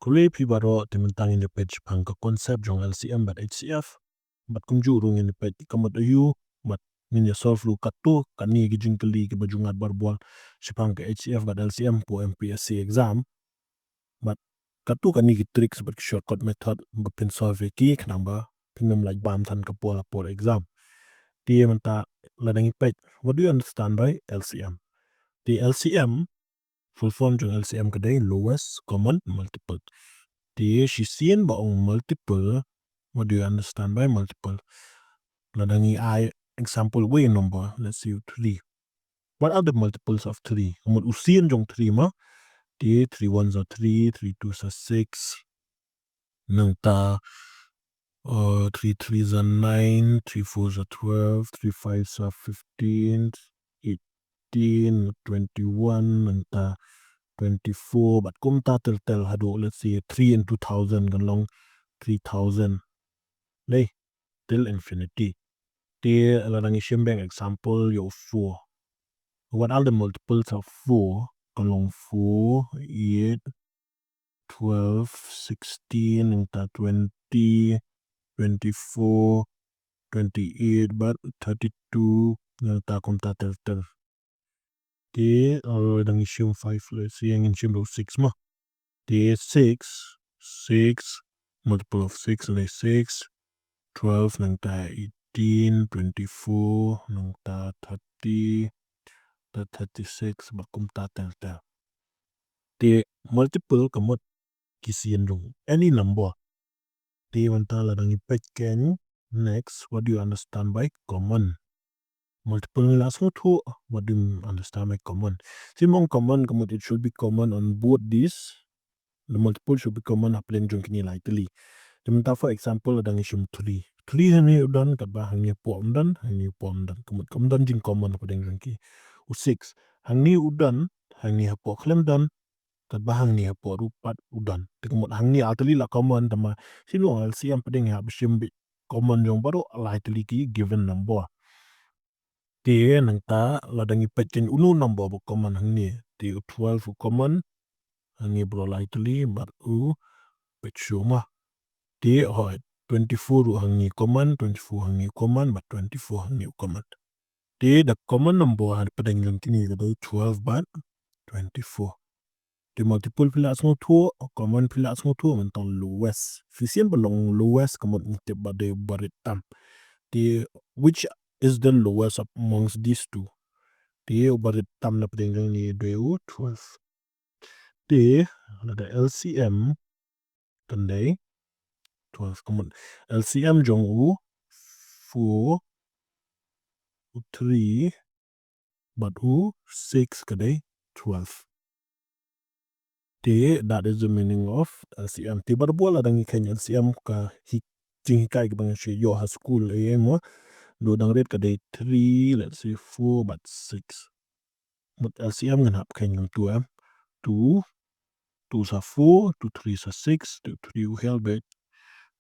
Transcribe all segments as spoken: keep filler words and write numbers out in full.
Khublei phi baroh, te mynta ngin ïa peit shaphang ka concept jong L C M bad H C F. Bad kumjuh ruh ngin ïa peit ka mut aiu, bad ngin ïa solve ruh katto katne ki jingkylli kiba ju ngat barabor shaphang ka H C F bad L C M hapoh M P S C exam. Bad katto katne ki tricks bad ki shortcut method ba phin solve ïa ki khnang ba phin ym lait bam than ka por ha por exam. Te mynta lada ngi peit, what do you understand by L C M? Te L C M, full form jong L C M ka dei lowest common multiple. Te shisien ba ong multiple, what do you understand by multiple? Lada ngi ai example wei number, let's say three. What are the multiples of three? Ka mut u sien jong three mo? Te three ones are three, three twos are six. Nangta, uh, three threes are nine, three fours are twelve, three fives are fifteen, eighteen, twenty-one, nangta twenty-four, bad kumta tel tel haduh, let's say, three into thousand, kan long three thousand. Dei, till infinity. Te lada ngi shim beit example ïa u four. What are the multiples of four? Kan long four, eight, twelve, sixteen, nangta twenty, twenty-four, twenty-eight, bad thirty-two, nangta kumta tel tel. Te, uh, lada ngi shim five, let's say, ngin shim ruh six mo. Te six, six, multiple of six, le six, twelve, nangta eighteen, twenty-four, nangta thirty, ta thirty-six, bad kumta tel tel. Te multiple ka mut ki sien jong any number. Te mynta lada ngi peit kein, next, what do you understand by common? Multiple ngi la sngewthuh, what do you understand by common? Shisien ba ong common, ka mut it should be common on both these. The multiple should be common hapdeng jong kine lai tylli. Te mynta for example lada ngi shim three. Three hangne u don, katba hangne hapoh um don, hangne hapoh um don. Ka mut kam don jingcommon hapdeng jong ki. U six. Hangne u don, hangne hapoh khlem don, katba hangne hapoh ruh pat u don. Te ka mut hangne ar tylli la common, tangba shisien ba ong L C M pdeng ïa ba shim beit common jong baroh lai tylli ki given number. Te nangta lada ngi peit kein uno u number ba common hangne. Te u twelve u common hangne baroh lai tylli bad u peit shuh mo. Te hooid twenty-four ruh hangne common, twenty-four hangne common, bad twenty-four hangne u common. Te the common number hapdeng jong kine ka dei twelve bad twenty-four. Te multiple phi la sngewthuh, common phi la sngewthuh, mynta lowest. Shisien ba long lowest ka mut ngi tip ba dei uba rit tam. Te which is the lowest amongst these two? Te uba rit tam na pdeng jong ngi dei u twelve. Te lada L C M kan dei twelve ka mut L C M jong u four, u three, bad u six ka dei twelve. Te that is the meaning of L C M. Te barabor lada ngi kheiñ L C M ka hi-, jinghikai kaba ngi shu ïoh ha skul, eh, mo. Duh dang rit ka dei three, let's say four bad six. Mut L C M ngin hap kheiñ kumtu, em. Two, two sa four, two three sa six, two three u hiar beit.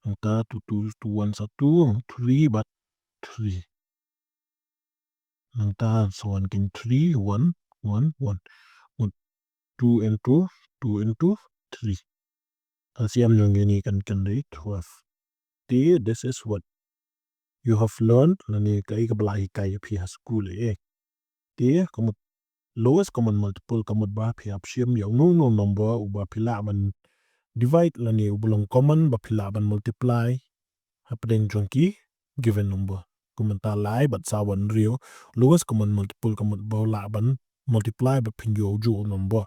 Nangta two two, two one sa two, three bad three. Nangta sa one kein three, one, one, one. Mut two into, two into three. L C M jong kine kan, kan dei twelve. Te, this is what you have learned, lane kaei kaba la hikai ïa phi ha skul, eh. Te, ka mut lowest common multiple ka mut ba phi hap shim ïa uno uno u number uba phi lah ban divide lane uba long common ba phi lah ban multiply hapdeng jong ki given number. Kumta lai bad saw bad hynriew, lowest common multiple ka mut ba u lah ban multiply bad phin ïoh ujuh u number.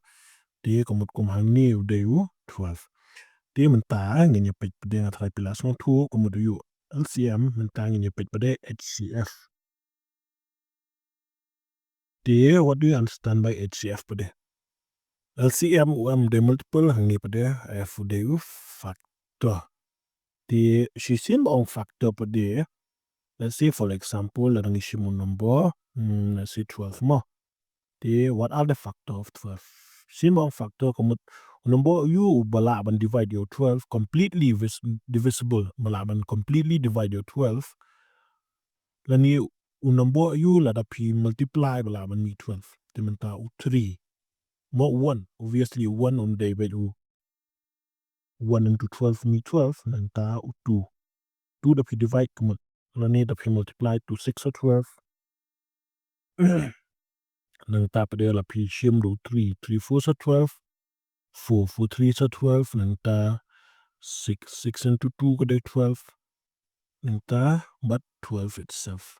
Te ka mut kum hangne u dei u twelve. Te mynta ngin ïa peit pat de, nga tharai phi la sngewthuh ka mut u L C M, mynta ngin ïa peit pat de H C F. Te, what do you understand by H C F pat de? L C M u M u dei multiple, hangne pat de, F u dei u factor. Te, shisien ba ong factor pat de, let's say for example, lada ngi shim u number, hmm, let's say twelve mo. Te, what are the factor of twelve? Shisien ba ong factor ka mut u number aiu uba lah ban divide ïa u twelve, completely vis-, divisible, ba lah ban completely divide ïa u twelve. Lane u number aiu lada phi multiply ba lah ban mih twelve. Te mynta u three. Mo u one, obviously u one um dei beit u one into twelve ym twelve, nangta u two. Two da phi divide ka mut, lane da phi multiply two six sa twelve. Nangta pat de la phi shim ruh three, three four sa twelve, four four three sa twelve, nangta six, six into two ka dei twelve, nangta bad twelve itself.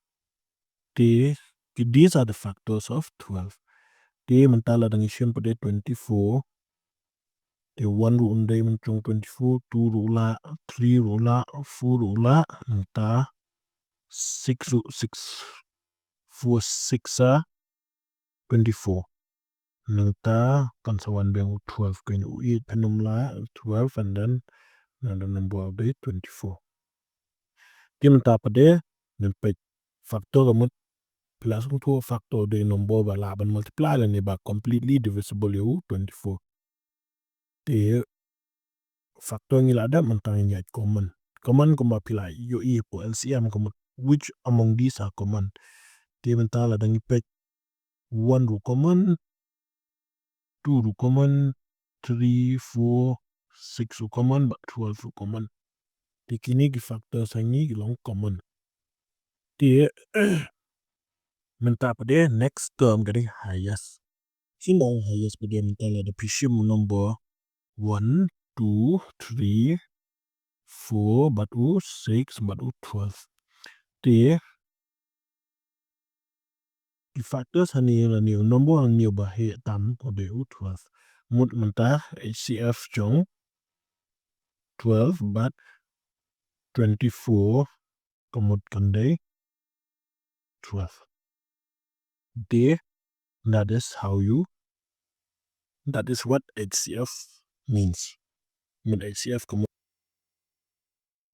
Te, ki, these are the factors of twelve. Te mynta la dang shim pat de twenty-four. Te one ruh un dei mynjong twenty-four, two ruh la, three ruh la, four ruh la, nangta six ruh, six, four six sa twenty-four. Nangta kan sa wan biang u twelve, kan u eight phin ym lah, twelve, and then another number of the twenty-four. Te mynta pat de ngin peit factor ka mut, plus u factor de number ba lah ban multiply lane ba completely divisible ïa u twenty-four. Te factor ngi la dep, mynta ngin ïaid common. Common kumba phi la ïohi hapoh L C M ka mut, which among these are common. Te mynta la dang ïa peit one ruh common, two ruh common, three, four, six ruh common, bad twelve ruh common. Te kine ki factors hangne ki long common. Te mynta pat de next term ka dei highest. Shim highest pat de mynta la da phi shim number one, two, three, four, bad u six, bad u twelve. Te ki factors hangne lane u number hangne ba heh tam u dei u twelve. Mut mynta H C F jong twelve bad twenty-four ka mut kan dei twelve. Te, that is how you, that is what H C F means. Mut H C F ka mut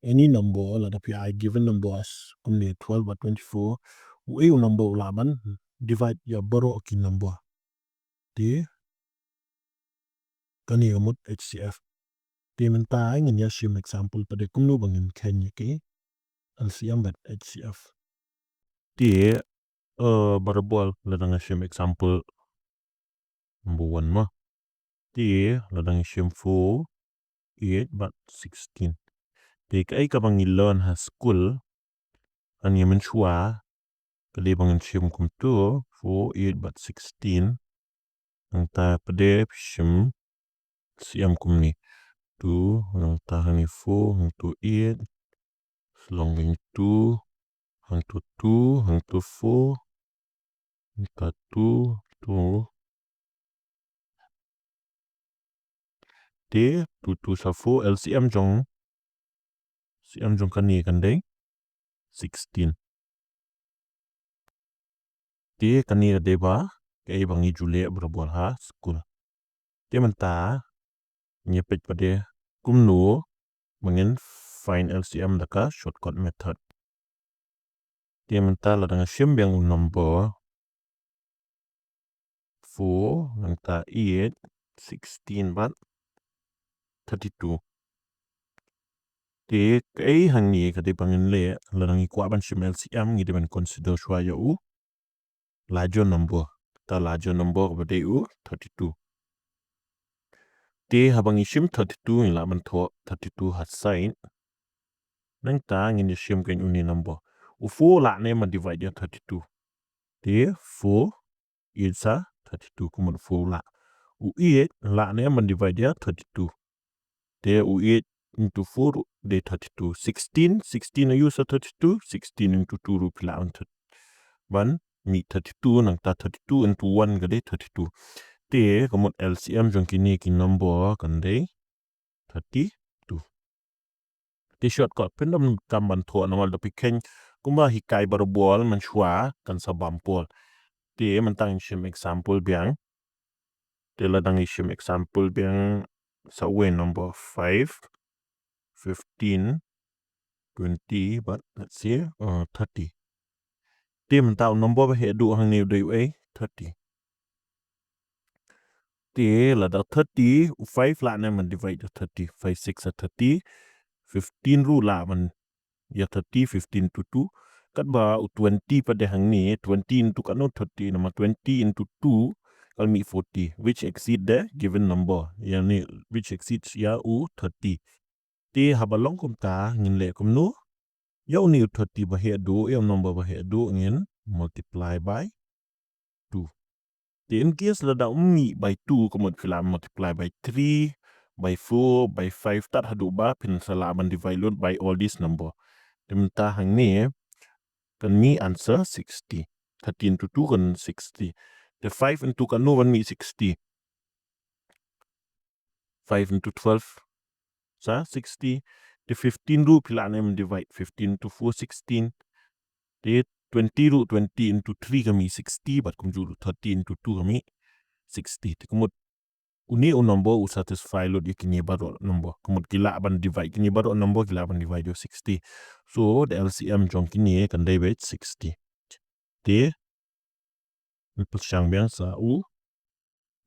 any number, la da phi ai given numbers, kumne twelve bad twenty-four, u ei u number u lah ban divide ïa baroh ki number. Te kane ka mut H C F. Te mynta ngin ïa shim example pat de kumno ba ngin kheiñ ïa ki L C M bad H C F. Te, eh, barabor la dang shim example number one mo. Te la dang shim four, eight bad sixteen. Te kaei kaba ngi learn ha skul, hangne mynshuwa ka dei ba ngin shim kumto, four, eight bad sixteen. Nangta pat de shim L C M kumne. Two, nangta hangne four, hangto eight. Sa long hangto, hangto two, hangto four. Nangta two, two. Te two two sa four, L C M jong, L C M jong kane kan dei sixteen. Te kane ka dei ba kaei ba ngi ju leh barabor ha skul. Te mynta ngin peit pat de kumno ba ngin find L C M da ka shortcut method. Te mynta la dang shim biang u number four, nangta eight, sixteen bad thirty-two. Te kaei hangne ka dei ba ngin leh, la dang ngi kwah ban shim L C M ngi dei ban consider shuwa ïa u larger number. Te larger number kaba dei u thirty-two. Te haba ngi shim thirty-two ngi lah ban thoh thirty-two ha side. Nangta ngin ïa shim keiñ une number. U four lah ne em ban divide ïa thirty-two. Te four eight sa thirty-two, kumno four lah. U eight lah ne em ban divide ïa thirty-two. Te u eight into four dei thirty-two. Sixteen, sixteen aiu sa thirty-two, sixteen into two ruh phi lah ban thirty, ban mih thirty-two, nangta thirty-two into one ka dei thirty-two. Te ka mut L C M jong kine ki number kan dei thirty-two. Te shortcut phin donkam ban thoh namar da phi kheiñ kumba hikai barabor mynshuwa kan sa bam por. Te mynta ngin shim example biang. Te la dang ngi shim example biang sa uwei number five, fifteen, twenty, bad let's say, uh, thirty. Te mynta u number ba heh duh hangne u dei uei, thirty. Te lada thirty, u five lah ne em ban divide ïa thirty, five six are thirty, fifteen ruh lah ban ïa thirty, fifteen into two. Katba u twenty pat de hangne, twenty into katno thirty, namar twenty into two kan mih forty, which exceed the given number. Yani, which exceeds ïa u thirty. Te haba long kumta ngin leh kumno? Ïa une u thirty ba heh duh, ïa u number ba heh duh ngin multiply by two. Te in case lada um mih by two, ka mut phi lah multiply by three, by four, by five, tad haduh ba phin sa lah ban divide lut by all this number. Te mynta hangne kan mih answer sixty. Thirty into two kan sixty. Te five into katno ban mih sixty? Five into twelve sa sixty. Te fifteen ruh phi lah ne em divide, fifteen into four, sixteen. Te twenty ruh, twenty into three ka mih sixty, bad kumjuh ruh thirty into two ka mih sixty. Te ka mut une u number u satisfy lut ïa kine baroh number. Ka mut ki lah ban divide, kine baroh number ki lah ban divide ïa u sixty. So the L C M jong kine kan dei beit sixty. Te ngi pyrshang biang sa u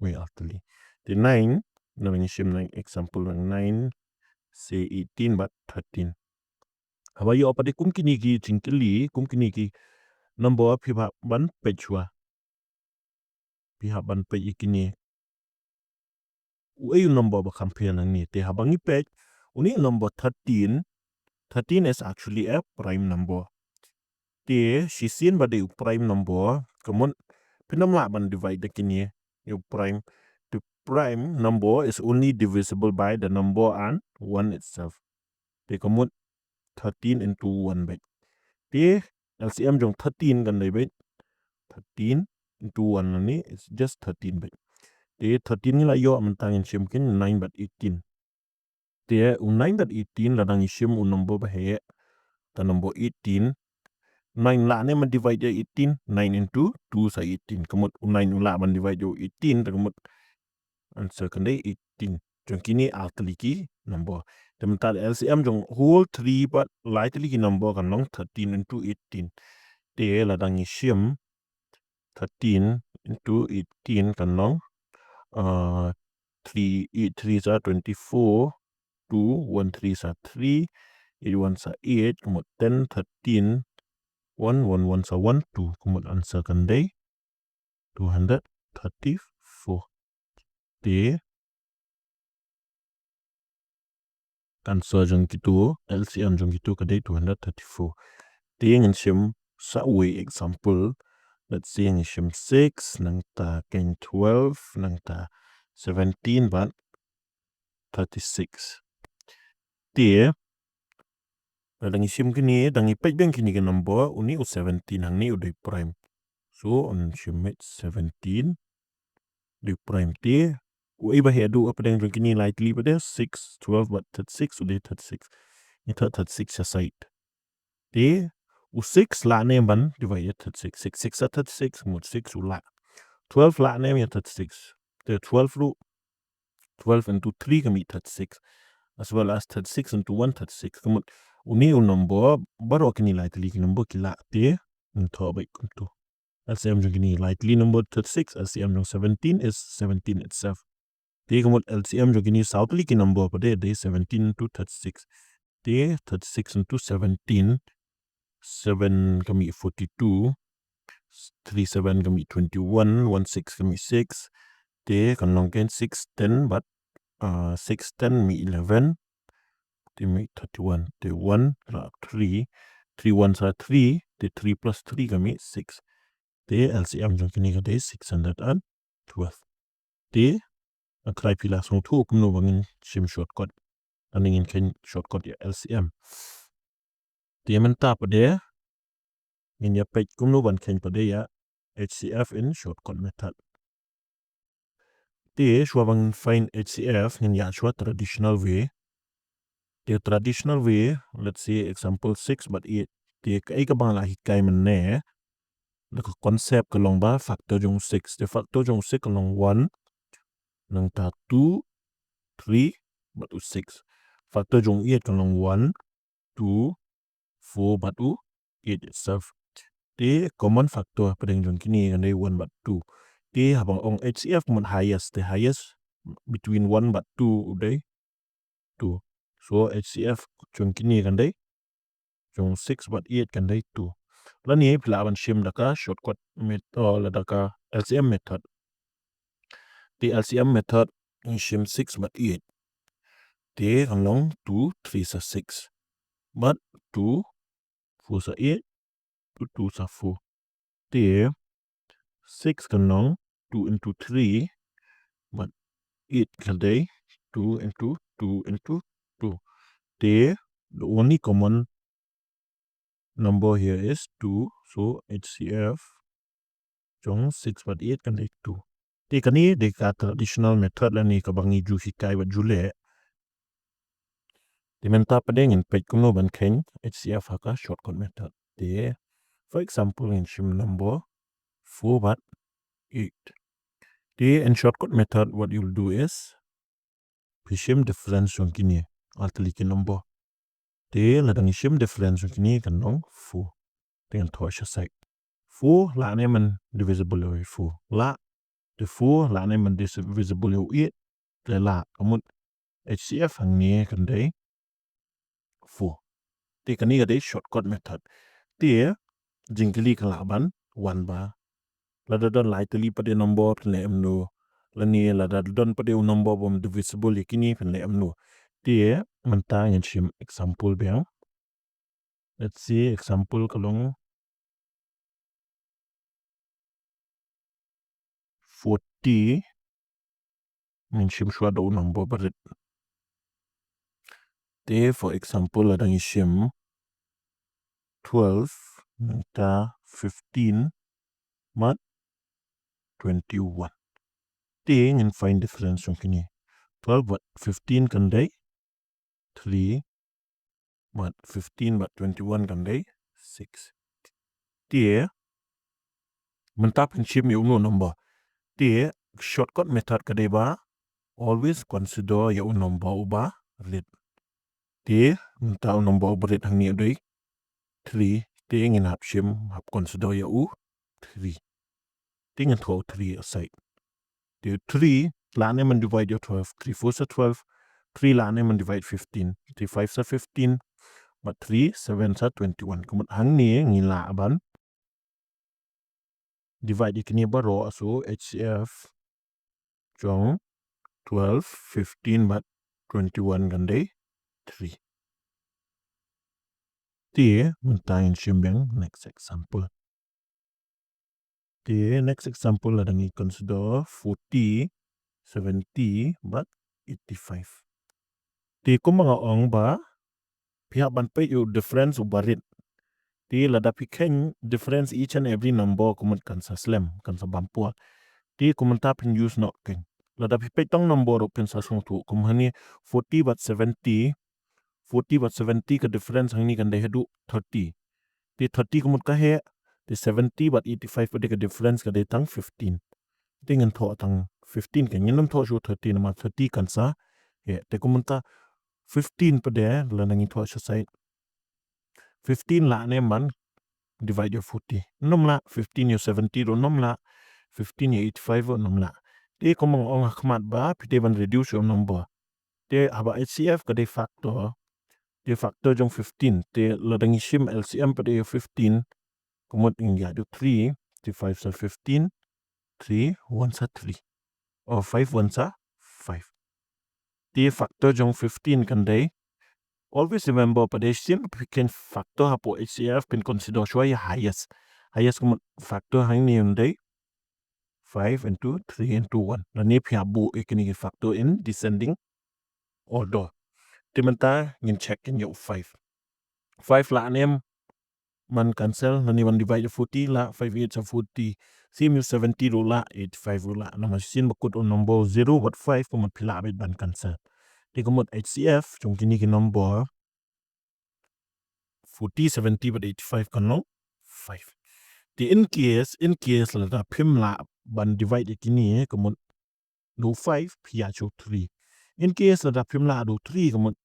wei artylli. Te nine, na ngi shim nine, example nine, say eighteen bad thirteen. Haba ïoh pat de kum kine ki jingkylli, kum kine ki number, phi hap ban peit shuwa. Phi hap ban peit ïa kine. Uei u number ba kham pher nangne? Te haba ngi peit, une u number thirteen, thirteen is actually a prime number. Te shisien ba dei u prime number, ka mut phin ym lah ban divide da kine, ïa u prime. The prime number is only divisible by the number and one itself. Te ka mut thirteen into one beit. Te L C M jong thirteen kan dei beit thirteen into one, ne, it's just thirteen beit. Te thirteen ngi la ïoh, mynta ngin shim kine nine bad eighteen. Te u nine bad eighteen, lada ngi shim u number ba heh, ka number eighteen. Nine lah ne em ban divide ïa eighteen? Nine into two sa eighteen. Ka mut u nine u lah ban divide ïa u eighteen, te ka mut answer kan dei eighteen. Jong kine artylli ki number. Te mynta L C M jong whole three bad lai tylli ki number kan long thirteen into eighteen. Te lada ngi shim thirteen into eighteen kan long, uh, three, eight threes are twenty-four, two, one threes are three, eight ones are eight, ka mut ten, thirteen, one, one ones are one, two, ka mut answer kan dei two hundred thirty-four. Te answer jong kito, L C M jong kito ka dei two hundred thirty-four. Te ngin shim sa uwei example. Let's say ngin shim six, nangta keiñ twelve, nangta seventeen bad thirty-six. Te lada ngi shim kine, da ngi peit biang kine ki number, une u seventeen hangne u dei prime. So un shim seventeen dei prime. Te uei ba heh duh hapdeng jong kine lai tylli pat de? Six, twelve bad thirty-six, u dei thirty-six. Ngi thirty-six sha side. Te u six lah ne em ban divide ïa thirty-six? Six six are thirty-six, mut six u lah. Twelve lah ne em ïa thirty-six? Te twelve ruh, twelve into three ka mih thirty-six, as well as thirty-six into one, thirty-six. Ka mut une u number, baroh kine lai tylli ki number ki lah. Te ngin thoh beit kumto. L C M jong kine lai tylli number thirty-six, L C M jong seventeen is seventeen itself. Te ka mut L C M jong kine saw tylli ki number pat de, dei seventeen into thirty-six. Te thirty-six into seventeen, seven ka mih forty-two, three seven ka mih twenty-one, one six ka mih six. Te kan long keiñ six ten bad, uh, six ten mih eleven. Te mih thirty-one. Te one lah three, three ones are three, te three plus three ka mih six. Te L C M jong kine ka dei six hundred and twelve. Te nga trai phi la sngewthuh kumno ba ngin shim shortcut. Ani ngin khein shortcut ïa L C M. Te mynta pat de ngin ïa peit kumno ban khein pat de ïa H C F in shortcut method. Te shuwa ba ngin find H C F ngin ïa shuwa traditional way. Te traditional way, let's say example six bad eight. Te kaei kaba nga la hikai mynne, da ka concept ka long ba factor jong six. Te factor jong six ka long one, nangta two, three bad u six. Factor jong eight ka long one, two, four bad u eight itself. Te common factor hapdeng jong kine kan dei one bad two. Te haba nga ong H C F ka mut highest, te highest between one bad two u dei two. So H C F jong kine kan dei, jong six bad eight kan dei two. Lane phi lah ban shim da ka shortcut method, oh, la da ka L C M method. Te L C M method ngi shim six bad eight. Te kan long two three sa six. Bad two four sa eight, two two sa four. Te six kan long two into three, bad eight kan dei two into two into two. Te the only common number here is two, so H C F jong six bad eight kan dei two. Te kane dei ka traditional method lane kaba ngi ju hikai bad ju leh. Te mynta pat ngin peit kumno ban kheiñ H C F ha ka shortcut method. Te for example ngin shim number four bad eight. Te in shortcut method what you'll do is phi shim difference jong kine ar tylli ki number. Te lada ngi shim difference jong kine kan long four. Te ngan thoh sha side. Four lah ne em ban divisible ïa u four? Lah. Te four lah ne em ban divisible ïa u eight? Te lah. Ka mut H C F hangne kan dei four. Te kane ka dei shortcut method. Te jingkylli ka lah ban wan ba lada don lai tylli pat de number phin leh kumno, lane lada don pat de u number bym divisible ïa kine phin leh kumno. Te mynta ngin shim example biang. Let's see, example ka long forty. Ngin shim shuwa da u number barit. Te for example lada ngi shim twelve, nangta fifteen, bad twenty-one. Te ngin find difference jong kine. Twelve bad fifteen kan dei three, bad fifteen bad twenty-one kan dei six. Te mynta phin shim ïa uno number. Te shortcut method ka dei ba always consider ïa u number uba rit. Te mynta u number uba rit hangne u dei three. Te ngin hap shim, hap consider ïa u three. Te ngin thoh u three aside. Te three lah ne em ban divide ïa u twelve? Three four sa twelve. Three lah ne em ban divide fifteen? Three five sa fifteen. Bad three seven sa twenty-one. Ka mut hangne ngi lah ban divide ïa kine baroh, so H C F jong twelve, fifteen bad twenty-one kan dei three. Te mynta ngin shim biang next example. Te next example lada ngi consider forty, seventy bad eighty-five. Te kumba nga ong ba phi hap ban peit ïa u difference uba rit. Te lada phi kheiñ difference each and every number ka mut kan sa slem, kan sa bam pua. Te kumta phin use noh kein. Lada phi peit tang number ruh phin sa sngewthuh. Kum hangne forty bad seventy, forty bad seventy ka difference hangne kan dei haduh thirty. Te thirty ka mut ka heh, te seventy bad eighty-five pat de ka difference ka dei tang fifteen. Te ngin thoh tang fifteen kein, ngin ym thoh shuh thirty namar thirty kan sa heh. Te kumta fifteen pat de lada ngi thoh sha side. Fifteen lah ne em ban divide ïa u forty? Ym lah. Fifteen ïa u seventy ruh ym lah. Fifteen ïa u eighty-five ruh ym lah. Te kumba nga ong ha khmat ba phi dei ban reduce ïa u number. Te haba H C F ka dei factor, te factor jong fifteen. Te lada ngi shim L C M pat de ïa u fifteen, ka mut ngin ïa duh three, te five sa fifteen, three one sa three, o five one sa five. Te factor jong fifteen kan dei, always remember pat de shisien phi kheiñ factor hapoh H C F phin consider shuwa ïa highest. Highest ka mut factor hangne un dei five into three into one. Lane phi hap buh ïa kine ki factor in descending order. Te mynta ngin check kein ïa u five. Five lah ne em ban cancel, lane ban divide ïa u forty lah, five eight sa forty. Same ïa u seventy ruh lah, eighty-five ruh lah. Namar shisien ba kut u number zero bad five ka mut phi lah beit ban cancel. Te ka mut H C F jong kine ki number forty, seventy bad eighty-five kan long five. Te in case, in case lada phim lah ban divide ïa kine ka mut da u five phi ïa shu three. In case lada phim lah da u three ka mut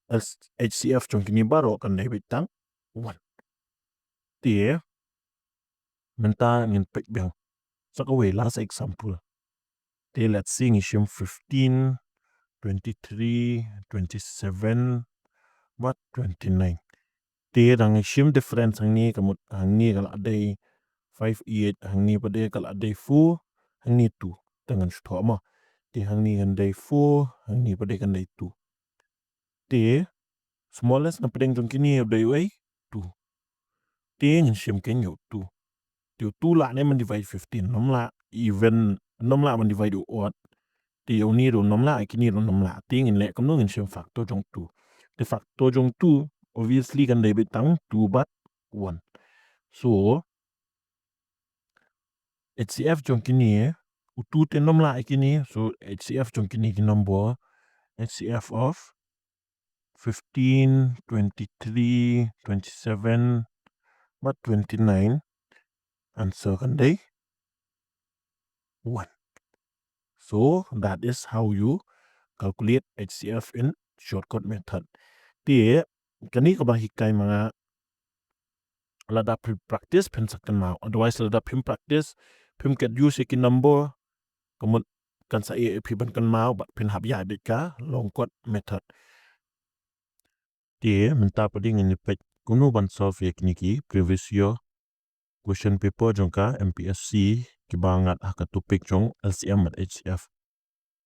H C F jong kine baroh kan dei beit tang one. Te mynta ngin peit biang sa kawei last example. Te let's say ngi shim fifteen, twenty-three, twenty-seven bad twenty-nine. Te da ngi shim difference hangne ka mut hangne ka la dei five eight, hangne pat de ka la dei four, hangne two. te ngan shu thoh mo. Te hangne kan dei four, hangne pat de kan dei two. Te smallest na pdeng jong kine u dei u ei? Two. Te ngin shim kein ïa u two. Te u two lah ne ban divide fifteen, ym lah, even ym lah ban divide u odd. Te ïa une ruh ym lah, ïa kine ruh ym lah. Te ngin leh kumno? Ngin shim factor jong two. Te factor jong two obviously kan dei beit tang two bad one. So H C F jong kine, u two te ym lah ïa kine. So H C F jong kine ki number, H C F of fifteen, twenty-three, twenty-seven bad twenty-nine. Answer kan dei one. So that is how you calculate H C F in shortcut method. Te kane kaba hikai ma nga, lada phi practice phin sa kynmaw. Otherwise lada phim practice, phim get used ïa ki number, ka mut kan sa ïeh ïa phi ban kynmaw bad phin hap ïaid beit ka long cut method. Te mynta pat de ngin ïa peit kumno ban solve ïa kine ki previous year question paper jong ka M P S C kiba ngat ha ka topic jong L C M bad H C F.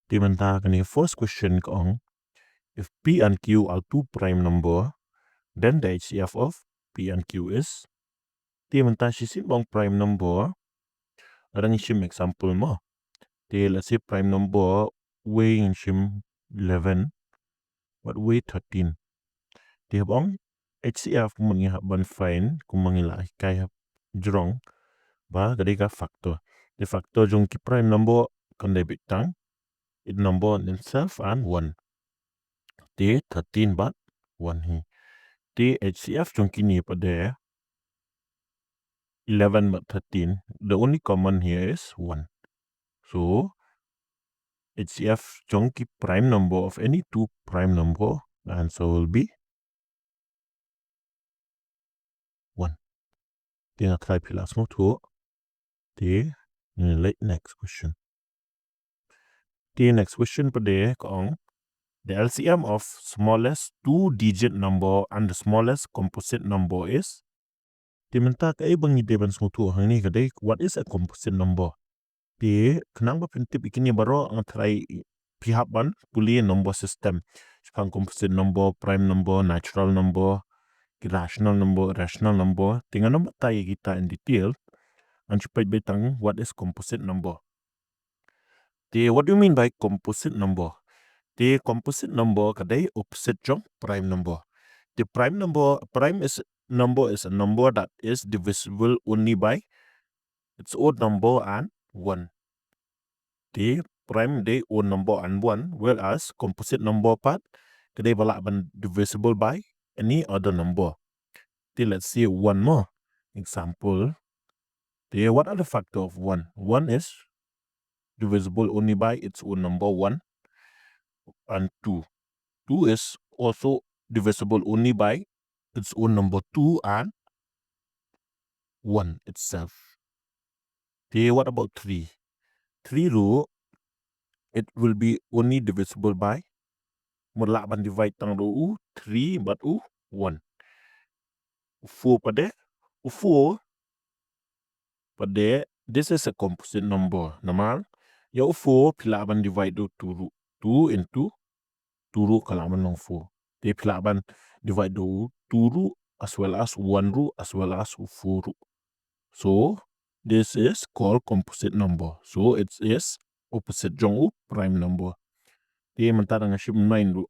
Te mynta kane first question ka ong, if P and Q are two prime number, then the H C F of P and Q is. Te mynta shisien ba ong prime number, lada ngi shim example mo. Te let's say prime number, wei ngin shim eleven bad wei thirteen. Te haba ong H C F, kumba ngi hap ban find, kumba ngi la hikai hapjrong, ba ka dei ka factor. Te factor jong ki prime number kan dei beit tang its number in itself and one. Te thirteen bad one hi. Te H C F jong kine pat de eleven bad thirteen, the only common here is one. So H C F jong ki prime number of any two prime number, the answer will be one. Te nga try phi la sngewthuh. Te ngin leit next question. Te next question pat de ka ong, the L C M of smallest two digit number and the smallest composite number is. Te mynta kaei ba ngi dei ban sngewthuh hangne ka dei what is a composite number. Te khnang ba phin tip ïa kine baroh nga try phi hap ban pule number system. Shaphang composite number, prime number, natural number, ki rational number, irrational number. Te ngan ym batai ïa kita in detail. Ngan shu peit beit tang what is composite number. Te what do you mean by composite number? Te composite number ka dei opposite jong prime number. Te prime number, prime is number is a number that is divisible only by its own number and one. Te prime dei own number and one, whereas composite number pat ka dei ba lah ban divisible by any other number. Te let's see one more example. Te what are the factor of one? One is divisible only by its own number one and two. Two is also divisible only by its own number two and one itself. Te what about three? Three ruh, it will be only divisible by, mut lah ban divide tang ruh u three bad u one. Four pat de, u four pat de, this is a composite number. Namar ïa u four phi lah ban divide u two ruh. Two into two ruh ka lah ban long four. Te phi lah ban divide u two ruh as well as one ruh as well as u four ruh. So this is called composite number. So it is opposite jong u prime number. Te mynta da nga shim nine ruh.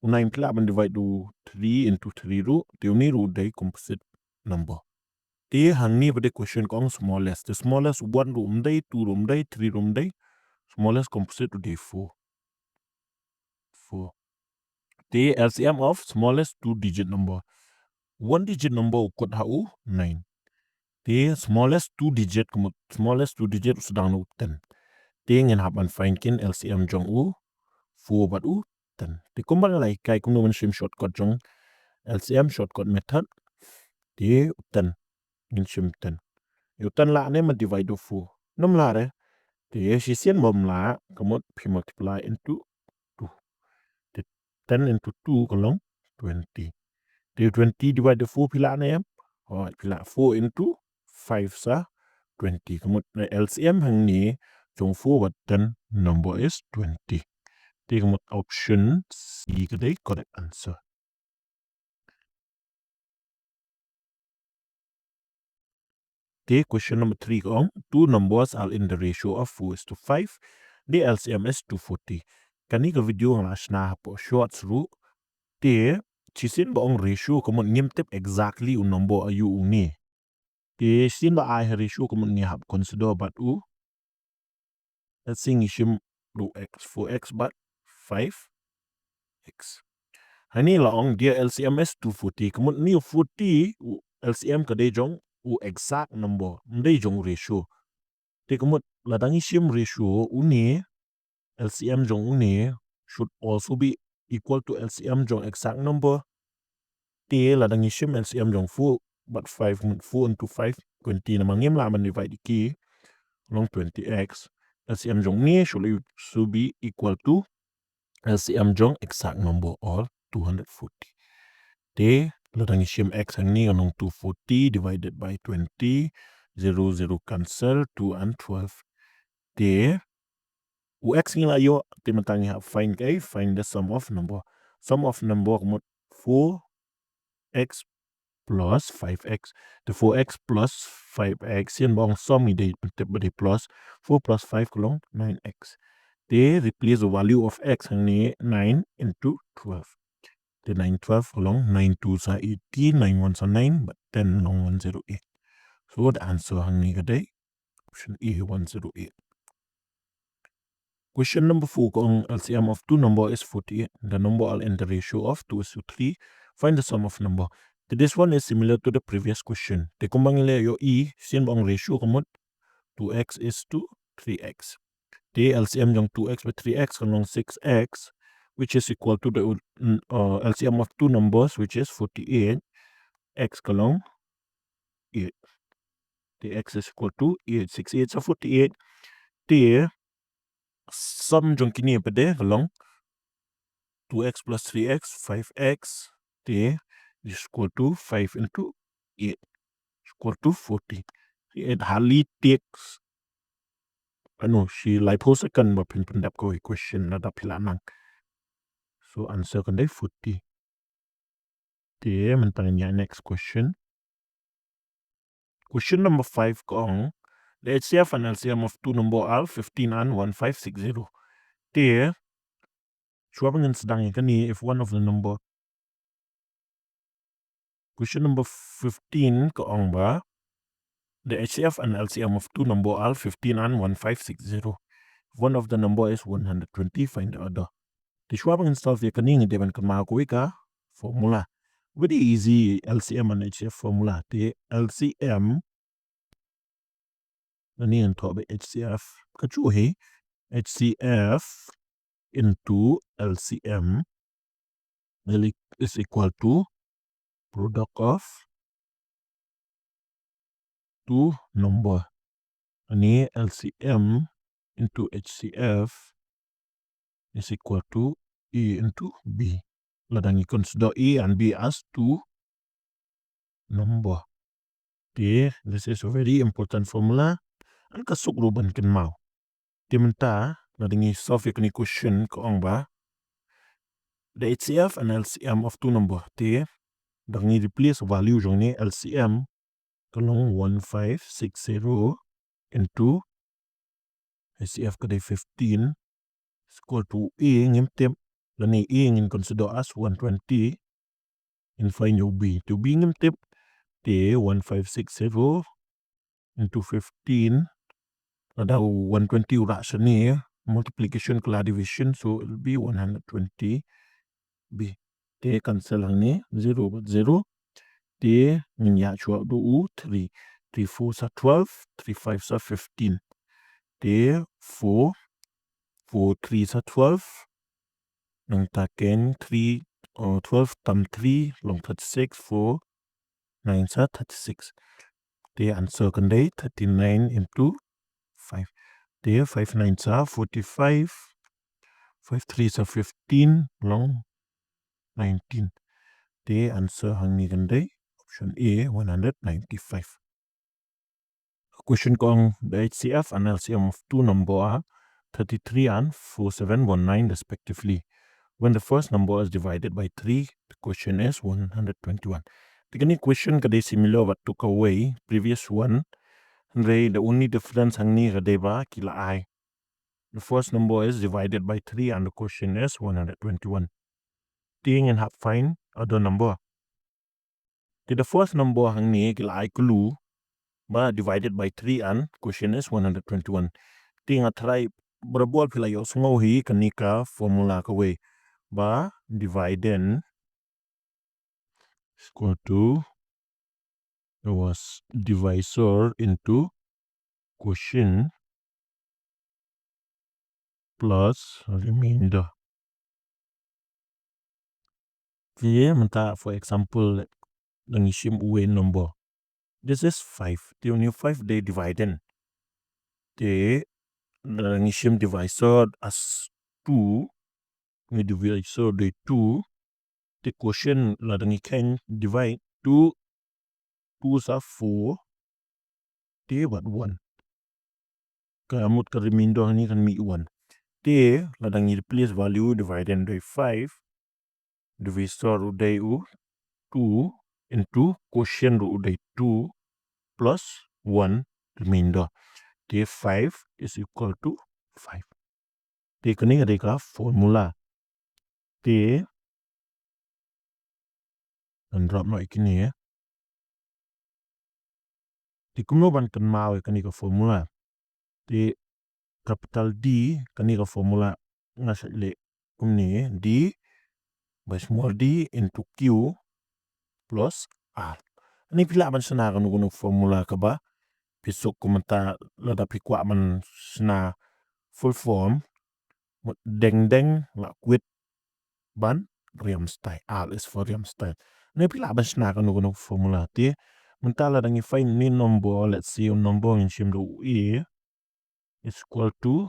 U nine phi lah ban divide u three into three ruh. Te une ruh dei composite number. Te hangne pat de question ka ong smallest. Te smallest one ruh ym dei, two ruh ym dei, three ruh ym dei. Smallest composite ruh dei four. Four. Te L C M of smallest two digit number. One digit number u kut ha u nine. Te smallest two digit, ka mut smallest two digit u sdang na u ten. Te ngin hap ban find kein L C M jong u four bad u ten. Te kumba nga la hikai kumno ban shim shortcut jong L C M shortcut method. Te u ten ngin shim ten. U ten lah ne ban divide u four? Ym lah re. Te shisien ba ym lah, ka mut phi multiply into two. Te ten into two ka long twenty. Te twenty divide four phi lah ne em? Hooid, phi lah. Four into five sa twenty. Ka mut L C M hangne jong four bad ten number is twenty. Te ka mut option C ka dei correct answer. Te question number three ka ong, two numbers are in the ratio of four is to five. The L C M is two forty. Kane ka video nga la shna hapoh shorts ruh. Te shisien ba ong ratio ka mut ngim tip exactly u number aïu une. Te shisien ba ai ha ratio ka mut ngi hap consider bad u Let's say ngi shim ruh x, four x bad five x. Hangne la ong the L C M is two forty. Ka mut une u forty u L C M ka dei jong u exact number, ym dei jong u ratio. Te ka mut lada ngi shim ratio une, L C M jong une should also be equal to L C M jong exact number. Te lada ngi shim L C M jong four bad five, ka mut four into five, twenty, namar ngim lah ban divide ïa ki, long twenty x. L C M jong une should also be equal to L C M jong exact number or two hundred forty. Te lada ngi shim x hangne, long two forty divided by twenty, zero zero cancel, two and twelve. Te u x ngi la ïoh, te mynta ngi hap find, kaei, find the sum of number. Sum of number ka mut four x plus five x. Te four x plus five x, shisien ba ong sum ngi dei ban tip ba dei plus, four plus five ka long nine x. Te replace the value of x hangne, nine into twelve. Te nine twelve ka long nine twos are eighteen, nine ones are nine, bad ten long one zero eight. So the answer hangne ka dei option A, one zero eight. Question number four ka ong L C M of two number is forty-eight. The number are in the ratio of two is to three. Find the sum of number. Te this one is similar to the previous question. Te kumba ngi la ïohi, shisien ba ong ratio ka mut two x is to three x. Te L C M jong two x bad three x ka long six x, which is equal to the, uh, L C M of two numbers, which is forty-eight. X ka long eight. Te x is equal to eight, six eights are forty-eight. Te sum jong kine pat de ka long two x plus three x, five x. Te is equal to five into eight, equal to forty. It hardly takes, ano, shi laiphew second ba phin pyndep kawei question lada phi la nang. So answer kan dei forty. Te mynta ngin ïa next question. Question number five ka ong, the H C F and L C M of two number are fifteen and one five six zero. Te shuwa ba ngin sdang ïa kane, if one of the number, question number fifteen ka ong ba the H C F and L C M of two number are fifteen and one five six zero. If one of the number is one hundred twenty, find the other. Te shuwa ba ngin solve ïa kane, ngi dei ban kynmaw kawei ka formula. Very easy L C M and H C F formula. Te L C M, nani ngan thoh ba H C F, ka shu hi, H C F into L C M is equal to product of two number. Ani L C M into H C F is equal to A into B. Lada ngi consider A and B as two number. Te, this is a very important formula. An ka suk ruh ban kynmaw. Te mynta, lada ngi solve ïa kane question ka ong ba the H C F and L C M of two number. Te, da ngi replace value jong ne L C M ka long one five six zero into H C F ka dei fifteen, is equal to A ngim tip, lane A ngin consider as one twenty, in find u B. Te u B ngim tip, te one five six zero into fifteen, lada u one twenty u rah shane, multiplication ka la division, so it will be one hundred twenty B. Te cancel hangne, zero bad zero. Te ngin ïa shuwa da u three. Three four sa twelve, three five sa fifteen. Te four, four three sa twelve. Nangta ken three, uh, twelve tam three long thirty-six, four nine sa thirty-six. Te answer kan dei thirty-nine into five. Te five nine sa forty-five, five three sa fifteen, long nineteen. Te answer hangne kan dei option A, one hundred ninety-five. Question ka ong, the H C F and L C M of two number are thirty-three and four seven one nine respectively. When the first number is divided by three, the quotient is one hundred twenty-one. Te kane question ka dei similar bad tu kawei, previous one. Hynrei the only difference hangne ka dei ba ki la ai. The first number is divided by three and the quotient is one hundred twenty-one. Te ngin hap find other number. Te the first number hangne ki la ai clue ba divided by three and quotient is one hundred twenty-one. Te nga try, barabor phi la ïohsngew hi kane ka formula kawei ba dividend is equal to, there was divisor into quotient plus remainder. Te mynta, for example, lada ngi shim uwei u number. This is five. Te une u five dei dividend. Te lada ngi shim divisor as two, une u divisor dei two. Te quotient lada ngi khein divide, two, two sa four. Te bad one. Ka mut ka remainder hangne kan mih one. Te lada ngi replace value, dividend dei five, divisor u dei u two into quotient u dei two plus one remainder. Te five is equal to five. Te kane ka dei ka formula. Te ngan drop noh ïa kine. Te kumno ban kynmaw ïa kane ka formula? Te capital D, kane ka formula nga sa leh kumne, D by small d into Q plus R. Hangne phi lah ban shna kano kano formula kaba phi suk. Kumta lada phi kwah ban shna full form, mut deng deng, la kwit ban riam style. R is for riam style. Hangne phi lah ban shna kano kano formula. Te mynta lada ngi find une u number, let's say u number ngin shim da u A is equal to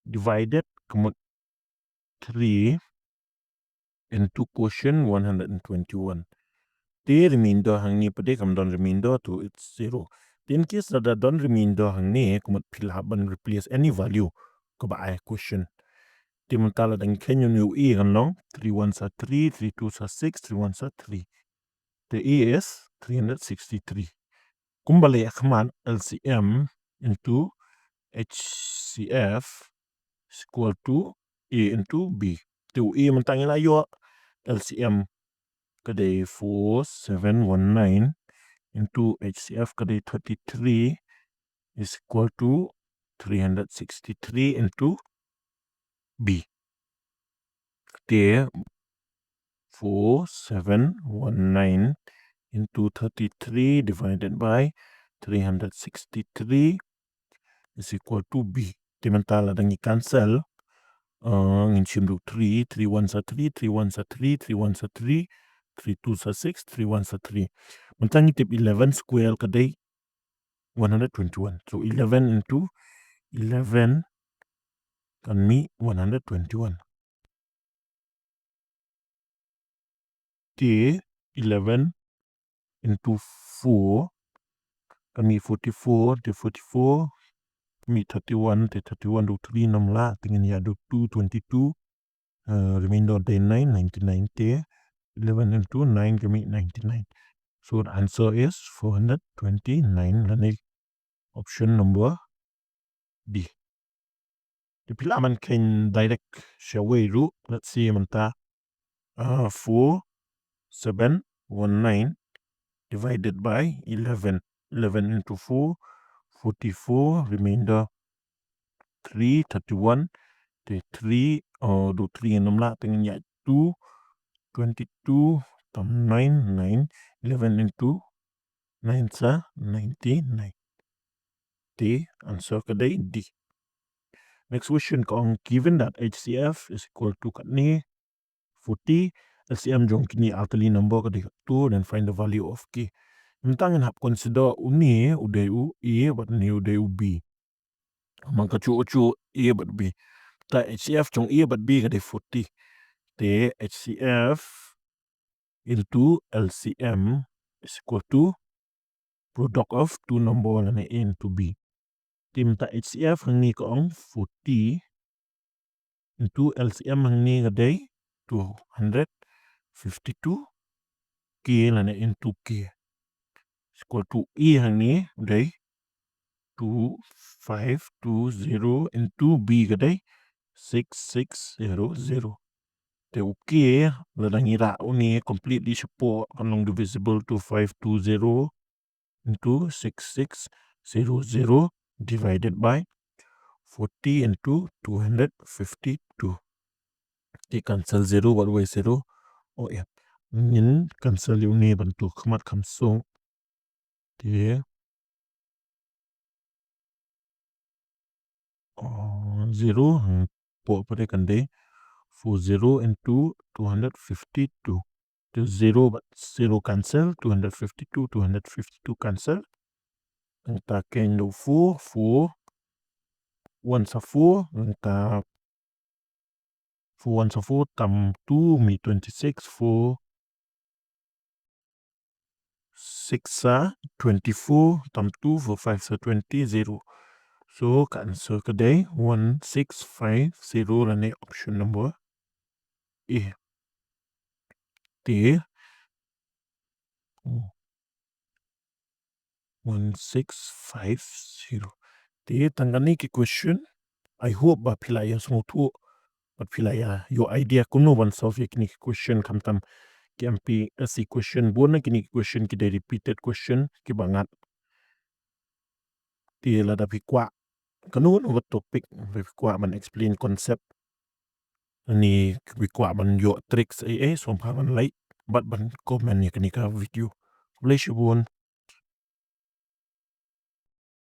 divided, ka mut three into quotient one hundred and twenty-one. Te remainder hangne pat kam don remainder, to it's zero. Te in case lada don remainder hangne, ka mut phi lah ban replace any value kaba ai quotient. Te mynta lada ngi khein une u A kan long three ones are three, three twos are six, three ones are three. Te A is three hundred sixty-three. Kumba leh ha khmat, L C M into H C F is equal to A into B. Te u A mynta ngi la ïoh, L C M ka dei four seven one nine into H C F ka dei thirty-three is equal to three hundred sixty-three into B. Te four seven one nine into thirty-three divided by three hundred sixty-three is equal to B. Te mynta lada ngi cancel, uh, ngin shim da u three, three ones are three, three ones are three, three ones are three, three twos are six, three ones are three. Mynta ngi tip eleven square ka dei one hundred twenty-one. So eleven into eleven kan mih one hundred twenty-one. Te eleven into four kan mih forty-four, te forty-four mih thirty-one, te thirty-one da u three ym lah, te ngin ïa da u two, twenty-two. Uh, remainder dei nine, ninety-nine, te eleven into nine ka mih ninety-nine. So the answer is four hundred twenty-nine, lane option number D. Te phi lah ban khein direct shawei ruh, let's say mynta, uh, four seven one nine divided by eleven. Eleven into four, forty-four, remainder three, thirty-one, te three, uh, da u three ym lah, te ngin ïa two, twenty-two, tam nine, nine, eleven into nine sa ninety-nine. Te answer ka dei D. Next question ka ong, given that H C F is equal to katne forty, L C M jong kine ar tylli number ka dei two, then find the value of K. Mynta ngin hap consider une u dei u A bad une u dei u B. Namar ka shu shu A bad B. Te H C F jong A bad B ka dei forty. Te H C F into L C M is equal to product of two number lane A into B. Te mynta H C F hangne ka ong forty into L C M hangne ka dei two hundred fifty-two K lane into K. Equal to A hangne dei two five two zero into B ka dei six six zero zero. Te u K lada ngi rah une completely shapoh kan long divisible, two five two zero into six six zero zero divided by forty into two hundred fifty-two. Te cancel zero bad wei zero. Oh ya. Ngin cancel ïa une ban tu khmat kham suk. Te oh, zero hangpoh pat kan dei four zero into two hundred fifty-two. Te zero bad zero cancel, two hundred fifty-two, two hundred fifty-two cancel. Nangta keiñ da u four, four ones are four, nangta four ones are four, tam two mih twenty-six, four six are twenty-four, tam two, four fives are twenty, zero. So ka answer ka dei one six five zero lane option number A. Te one six five zero. Te tang kane ki question, I hope ba phi la ïa sngewthuh bad phi la ïa ïoh idea kumno ban solve ïa kine ki question, khamtam ki M P S C question bun na kine ki question ki dei repeated question kiba ngat. Te lada phi kwah kano kano ka topic, phi kwah ban explain concept, ne phi kwah ban ïoh tricks ei ei, sngewbha ban like bad ban comment ïa kane ka video. Khublei shibun.